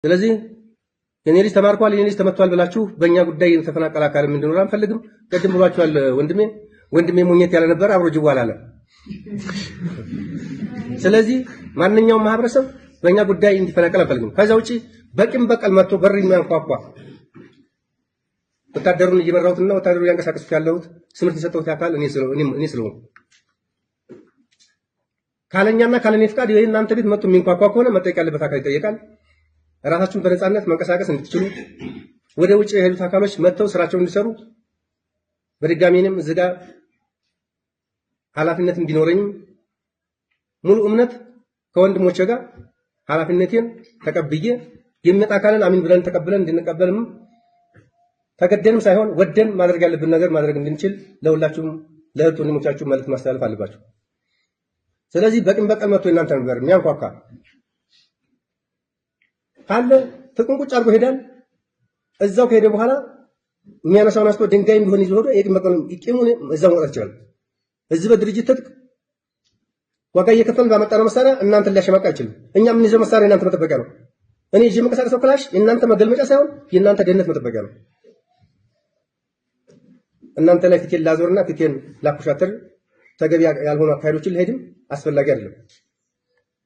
ስለዚህ የኔ ልጅ ተማርኳል፣ የኔ ልጅ ተመቷል ብላችሁ በእኛ ጉዳይ የተፈናቀለ አካል እንዲኖር አንፈልግም። ቅድም ብሏችኋል ወንድሜ። ወንድሜ ሞኘት ያለ ነበር፣ አብሮ ጅዋል አለ። ስለዚህ ማንኛውም ማህበረሰብ በእኛ ጉዳይ እንዲፈናቀል አንፈልግም። ከዛ ውጪ በቂም በቀል መጥቶ በር የሚያንኳኳ ወታደሩን እየመራሁትና ወታደሩ እያንቀሳቀስኩት ያለሁት ትምህርት የሰጠሁት አካል እኔ ስለሆንኩ ካለኛና ካለኔ ፍቃድ የእናንተ ቤት መጥቶ የሚንኳኳ ከሆነ መጠየቅ ያለበት አካል ይጠየቃል። ራሳችሁን በነፃነት መንቀሳቀስ እንድትችሉ ወደ ውጭ የሄዱት አካሎች መጥተው ስራቸውን እንዲሰሩ በድጋሚ እኔም እዚህ ጋር ኃላፊነት ቢኖረኝም ሙሉ እምነት ከወንድሞቼ ጋር ኃላፊነቴን ተቀብዬ የሚመጣ አካልን አሚን ብለን ተቀብለን እንድንቀበልም ተገደንም ሳይሆን ወደን ማድረግ ያለብን ነገር ማድረግ እንድንችል ለሁላችሁም ለእህት ወንድሞቻችሁ መልዕክት ማስተላለፍ አለባችሁ። ስለዚህ በቂም በቀል መጥቶ እናንተ ነበር የሚያንኳኳ ካለ ትጥቁን ቁጭ አድርጎ ሄዳል። እዛው ከሄደ በኋላ የሚያነሳውን አንስቶ ድንጋይም ቢሆን ይዞ ሄዶ የቂም በቀሉን ቂሙን እዛው መውጣት ይችላል። እዚህ በድርጅት ትጥቅ ዋጋ እየከፈልን ባመጣነው መሳሪያ እናንተን ሊያሸማቅ አይችልም። እኛ የምንይዘው መሳሪያ የእናንተ መጠበቂያ ነው። እኔ ይዤ የምንቀሳቀሰው ክላሽ የእናንተ መገልመጫ ሳይሆን የእናንተ ደህንነት መጠበቂያ ነው። እናንተ ላይ ፊቴን ላዞርና ፊቴን ላኮሻትር ተገቢ ያልሆኑ አካሄዶችን ልሄድም አስፈላጊ አይደለም።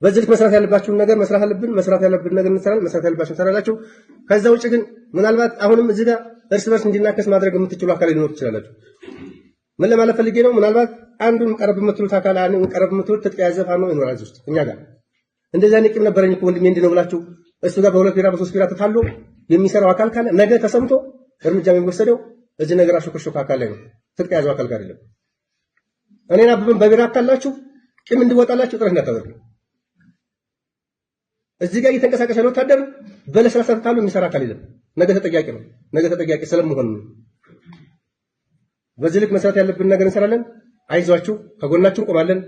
በዚህ ልክ መስራት ያለባችሁን ነገር መስራት አለብን። መስራት ያለብን ነገር እንሰራለን። መስራት ያለባችሁ ትሰራላችሁ። ከዛ ውጭ ግን ምናልባት አሁንም እዚህ ጋር እርስ በርስ እንዲናከስ ማድረግ የምትችሉ አካል ሊኖር ትችላላችሁ። ምን ለማለት ፈልጌ ነው? ምናልባት አንዱን ቀረብ የምትሉት አካል አንዱን ቀረብ የምትሉት ትጥቅ የያዘ ፋኖ ይኖራል እዚህ ውስጥ እኛ ጋር እንደዛ እኔ ቂም ነበረኝ እኮ ወንድሜ እንዲህ ነው ብላችሁ እሱ ጋር በሁለት ቢራ በሶስት ቢራ ተታሎ የሚሰራው አካል ካለ ነገ ተሰምቶ እርምጃ የሚወሰደው እዚህ ነገር አሾከሾከ አካል ላይ ነው፣ ትጥቅ የያዘው አካል ጋር አይደለም። እኔን አብበን በቢራ አታላችሁ ቂም እንዲወጣላችሁ ጥረት እንዳታደርጉ። እዚህ ጋር እየተንቀሳቀሰ ያለ ወታደር በለስላሳ ተታሎ የሚሰራ አካል የለም። ነገ ተጠያቂ ነው። ነገ ተጠያቂ ስለመሆን ነው። በዚህ ልክ መስራት ያለብን ነገር እንሰራለን። አይዟችሁ፣ ከጎናችሁ እንቆማለን።